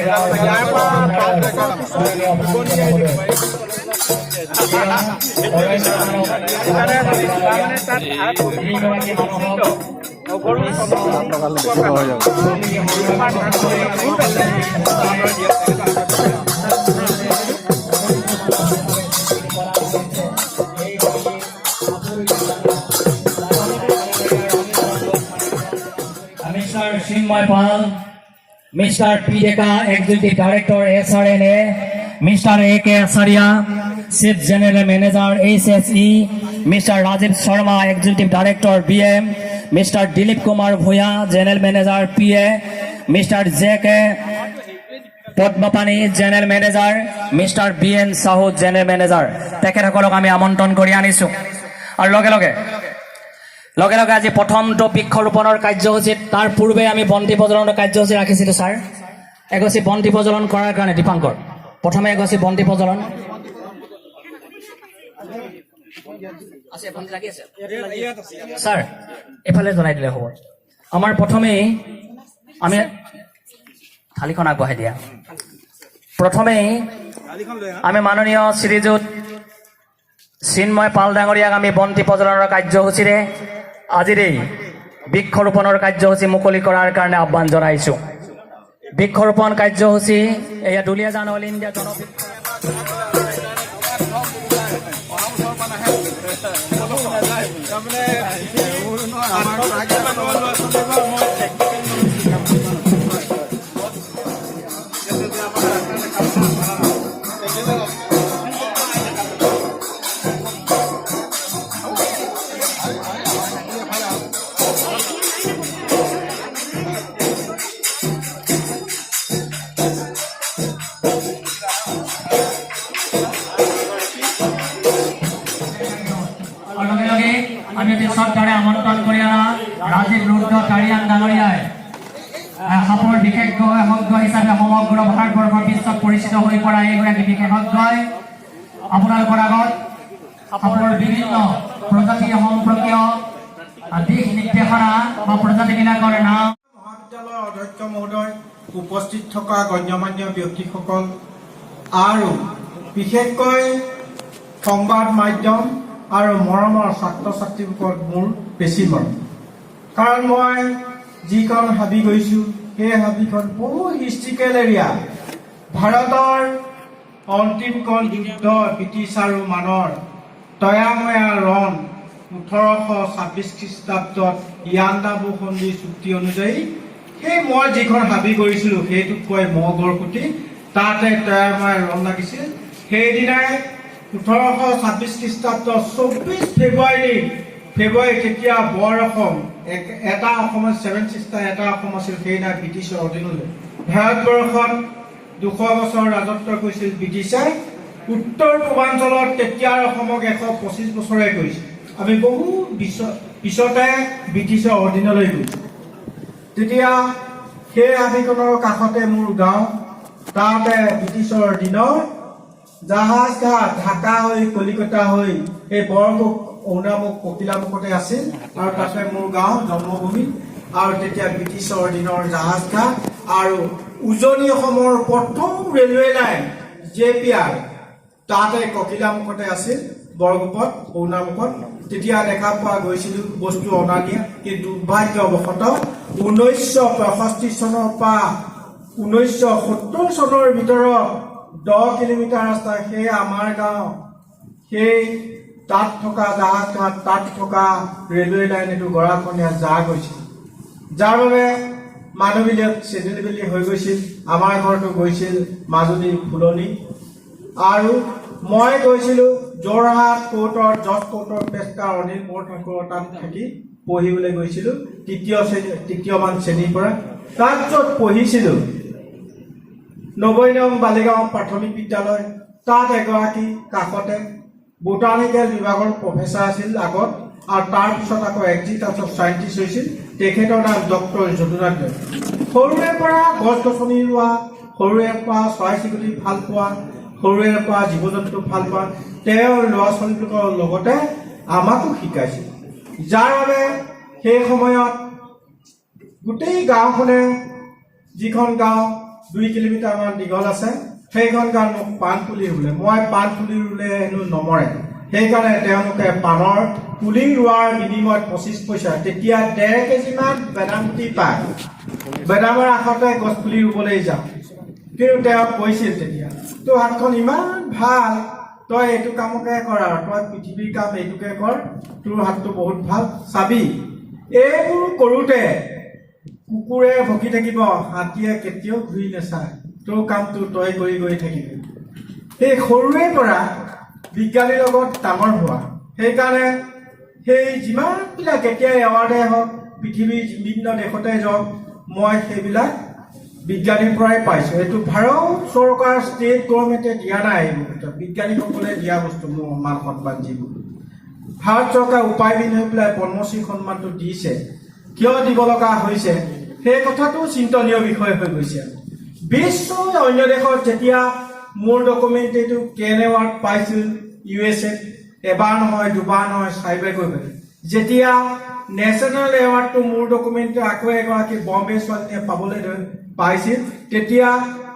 ইয়াৰ পৰা মহোদয়। তাৰমানে তাত যিগৰাকী মানুহক গৰু হৈ যাব। বহুত আছে। Mister Chinmoy Pal, Mister P Deka, Executive Director, SRNA, Mister A K Acharya, Chief General Manager, HSE, Mister Rajiv Sharma, Executive Director, BM, Mister Dilip Kumar Bhuyan, General Manager, PA, Mister J K Padmapani, General Manager, Mister B N Sahu, General Manager, তেখেতসকলক আমি আমন্ত্ৰণ কৰি আনিছোঁ। আৰু লগে লগে আজি প্ৰথমটো বৃক্ষৰোপণৰ কাৰ্যসূচীত, তাৰ পূৰ্বে আমি বন্তি প্ৰজ্বলনৰ কাৰ্যসূচী ৰাখিছিলোঁ। ছাৰ, এগছি বন্তি প্ৰজ্বলন কৰাৰ কাৰণে দীপাংকৰ, প্ৰথমে এগছি বন্তি প্ৰজ্বলন আছে, বন্তি লাগি আছে। ছাৰ, এইফালে জনাই দিলে হ'ব। আমাৰ প্ৰথমেই আমি থালিখন আগবঢ়াই দিয়া। প্ৰথমেই আমি মাননীয় শ্ৰীযুত চিন্ময় পাল ডাঙৰীয়াক আমি বন্তি প্ৰজ্বলনৰ কাৰ্যসূচীৰে আজিৰ এই বৃক্ষৰোপণৰ কাৰ্যসূচী মুকলি কৰাৰ কাৰণে আহ্বান জনাইছোঁ। বৃক্ষৰোপণ কাৰ্যসূচী এয়া দুলীয়াজান অল ইণ্ডিয়া জনবৃক্ষ তাৰমানে ল'ৰা ছোৱালীবোৰ মই টেকনিকেল শিকাম। আৰু লগে লগে আমি অতি শ্ৰদ্ধাৰে আমন্ত্ৰণ কৰি অনা ৰাজীৱ ৰুদ্ৰ তাৰিয়ান ডাঙৰীয়াই সাপৰ বিশেষজ্ঞ হিচাপে সমগ্ৰ ভাৰতবৰ্ষৰ বিশ্বত পৰিচিত হৈ পৰা এইগৰাকী বিশেষজ্ঞই আপোনালোকৰ আগত সাপৰ বিভিন্ন প্ৰজাতি সম্পৰ্কীয় দিশ নিৰ্দেশনা বা প্ৰজাতিবিলাকৰ নাম মহাবিদ্যালয়ৰ অধ্যক্ষ মহোদয়, উপস্থিত থকা গণ্যমান্য ব্যক্তিসকল আৰু বিশেষকৈ সংবাদ মাধ্যম আৰু মৰমৰ ছাত্ৰ ছাত্ৰীসকল, মোৰ বেছি মৰম। কাৰণ মই যিখন হাবি গৈছোঁ, সেই হাবিখন বহুত হিষ্ট্ৰিকেল এৰিয়া। ভাৰতৰ অন্তিমখন যুদ্ধ ব্ৰিটিছ আৰু মানৰ তয়াময়া ৰণ 1826 খ্ৰীষ্টাব্দত ইয়াণ্ডাবু সন্ধি চুক্তি অনুযায়ী সেই মই যিখন হাবি গৈছিলোঁ, সেইটোক কয় মহগড় খুঁটি। তাতে তয়াময়া ৰণ লাগিছিল। সেইদিনাই 1826 খ্ৰীষ্টাব্দ 24 ফেব্ৰুৱাৰী, তেতিয়া বৰ অসম এটা অসমত ছেভেন চিষ্টাৰ এটা অসম আছিল। সেইদিনা ব্ৰিটিছৰ অধীনলৈ ভাৰতবৰ্ষত 200 বছৰ ৰাজত্ব কৰিছিল ব্ৰিটিছে। উত্তৰ পূৰ্বাঞ্চলত তেতিয়াৰ অসমক 125 বছৰে কৰিছিল। আমি বহু পিছতে ব্ৰিটিছৰ অধীনলৈ গৈছোঁ। তেতিয়া সেই হাবিখনৰ কাষতে মোৰ গাঁও। তাতে ব্ৰিটিছৰ দিনৰ জাহাজ ঘাট ঢাকা হৈ কলিকতা হৈ এই বৰমুখ, অৰুণামুখ, ককিলামুখতে আছিল আৰু তাতে মোৰ গাঁও জন্মভূমি। আৰু তেতিয়া ব্ৰিটিছৰ দিনৰ জাহাজ ঘাট আৰু উজনি অসমৰ প্ৰথম railway line J P R তাতে ককিলামুখতে আছিল, বৰগোপত, অৰুণামুখত। তেতিয়া দেখা পোৱা গৈছিলো বস্তু অনা নিয়া। কিন্তু দুৰ্ভাগ্যবশতঃ 1965 চনৰ পৰা 1970 চনৰ ভিতৰত 10 কিলোমিটাৰ ৰাস্তা সেই আমাৰ গাঁও, সেই তাত থকা জাহাজ ঘাট, তাত থকা ৰেলৱে লাইন, এইটো গৰাখহনীয়া জাহ গৈছিল, যাৰ বাবে মানুহবিলাক চেদেলি বেলি হৈ গৈছিল। আমাৰ ঘৰতো গৈছিল মাজুলী ফুলনি। আৰু মই গৈছিলোঁ যোৰহাট কোৰ্টৰ জজ কোৰ্টৰ পেচকাৰ অনিল বৰঠাকুৰৰ তাত থাকি পঢ়িবলৈ গৈছিলোঁ তৃতীয় শ্ৰেণী, তৃতীয়মান শ্ৰেণীৰ পৰা। তাত য'ত পঢ়িছিলোঁ, 90 নং বালিগাঁও প্ৰাথমিক বিদ্যালয়, তাত এগৰাকী কাষতে বোটানিকেল বিভাগৰ প্ৰফেচাৰ আছিল আগত আৰু তাৰপিছত আকৌ এগ্ৰিকালচাৰ চাইণ্টিষ্ট হৈছিল। তেখেতৰ নাম ডক্টৰ যদুনাথ দেৱ। সৰুৰে পৰা গছ গছনি ৰোৱা, সৰুৰে পৰা চৰাই চিৰিকটি ভাল পোৱা, সৰুৰে পৰা জীৱ জন্তু ভাল পোৱা, তেওঁৰ ল'ৰা ছোৱালীবিলাকৰ লগতে আমাকো শিকাইছিল। যাৰ বাবে সেই সময়ত গোটেই গাঁওখনে, যিখন গাঁও 2 কিলোমিটাৰমান দীঘল আছে। সেইখন গাঁৱত মোক পাণ পুলি ৰুলে, মই পাণ পুলি ৰুলে হেনো নমৰে। সেইকাৰণে তেওঁলোকে পাণৰ পুলি ৰোৱাৰ বিনিময়ত 25 পইচা, তেতিয়া 1.5 কেজিমান বাদাম গুটি পায়। বাদামৰ আশাতে গছ পুলি ৰুবলৈ যাওঁ। কিন্তু তেওঁ কৈছিল তেতিয়া, তোৰ হাতখন ইমান ভাল, তই এইটো কামকে কৰ আৰু তই পৃথিৱীৰ কাম এইটোকে কৰ, তোৰ হাতটো বহুত ভাল চাবি। এইবোৰ কৰোঁতে কুকুৰে ভুকি থাকিব, হাতীয়ে কেতিয়াও ঘূৰি নাচায়, তোৰ কামটো তই কৰি গৈ থাকিবি। সেই সৰুৰে পৰা বিজ্ঞানীৰ লগত ডাঙৰ হোৱা, সেইকাৰণে সেই যিমানবিলাক এতিয়া এৱাৰ্ডে হওক, পৃথিৱীৰ বিভিন্ন দেশতে যাওক, মই সেইবিলাক বিজ্ঞানীৰ পৰাই পাইছোঁ। এইটো ভাৰত চৰকাৰ, ষ্টেট গভৰ্ণমেণ্টে দিয়া নাই। এইবোৰ ক্ষেত্ৰত বিজ্ঞানীসকলে দিয়া বস্তু, মোৰ মান সন্মান যিবোৰ। ভাৰত চৰকাৰ উপায়বিহীন হৈ পেলাই পদ্মশ্ৰী সন্মানটো দিছে। কিয় দিব লগা হৈছে, সেই কথাটো চিন্তনীয় বিষয় হৈ গৈছে। বিশ্বৰ অন্য দেশত যেতিয়া মোৰ ডকুমেণ্টেৰীটো কেন এৱাৰ্ড পাইছিল ইউ এছ এত, এবাৰ নহয়, দুবাৰ নহয়, চাৰিবাৰ গৈ পেলাই যেতিয়া নেশ্যনেল এৱাৰ্ডটো মোৰ ডকুমেণ্টৰী আকৌ এগৰাকী বম্বে ছোৱালীয়ে পাবলৈ পাইছিল, তেতিয়া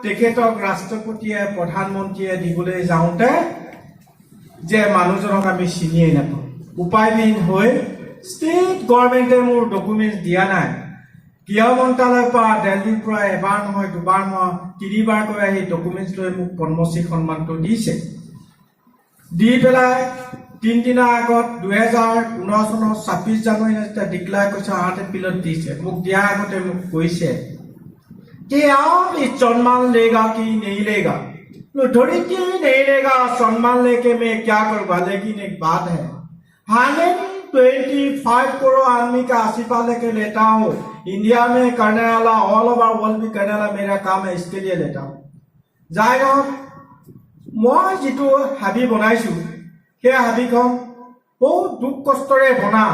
তেখেতক ৰাষ্ট্ৰপতিয়ে, প্ৰধানমন্ত্ৰীয়ে দিবলৈ যাওঁতে যে মানুহজনক আমি চিনিয়েই নাপাওঁ। উপায়বিহীন হৈ ষ্টেট গভৰ্ণমেণ্টে মোৰ ডকুমেণ্টছ দিয়া নাই। গৃহ মন্ত্ৰালয়ৰ পৰা, দিল্লীৰ পৰা এবাৰ নহয়, দুবাৰ নহয়, তিনিবাৰকৈ আহি ডকুমেণ্টছ লৈ মোক পদ্মশ্ৰী সন্মানটো দিছে। দি পেলাই 3 দিনৰ আগত 2015 চনৰ 26 জানুৱাৰী যেতিয়া ডিক্লেয়াৰ কৰিছে, 8 এপ্ৰিলত দিছে। মোক দিয়াৰ আগতে মোক কৈছে कि आप इस सम्मान लेगा कि नहीं लेगा? लो, धरित्री नहीं लेगा, सम्मान लेके मैं क्या करूंगा? लेकिन एक बात है, 125 करोड़ आदमी का आशीर्वाद लेके लेता हूँ। इंडिया में करने वाला, ऑल ओवर वर्ल्ड भी करने वाला मेरा काम है, इसके लिए लेता हूँ। যাই নহওক, মই যিটো হাবি বনাইছোঁ, সেই হাবিখন বহুত দুখ কষ্টৰে বনা,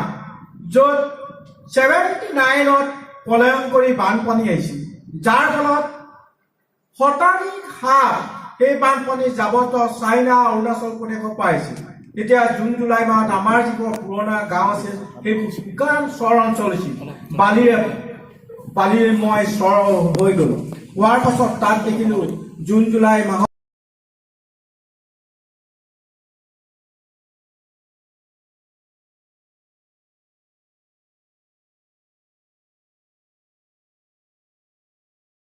য'ত 79ত প্ৰলয়ংকৰী বানপানী আহিছিল, যাৰ ফলত শতাধিক সাপ সেই বানপানী যাৱত চাইনা, অৰুণাচল প্ৰদেশৰ পৰা আহিছিল। তেতিয়া জুন জুলাই মাহত আমাৰ যিবোৰ পুৰণা গাঁও আছিল, সেইবোৰ শুকান চৰ অঞ্চল হৈছিল, বালিৰে বালিময় চৰ হৈ গ'ল। হোৱাৰ পাছত তাত দেখিলোঁ জুন জুলাই মাহত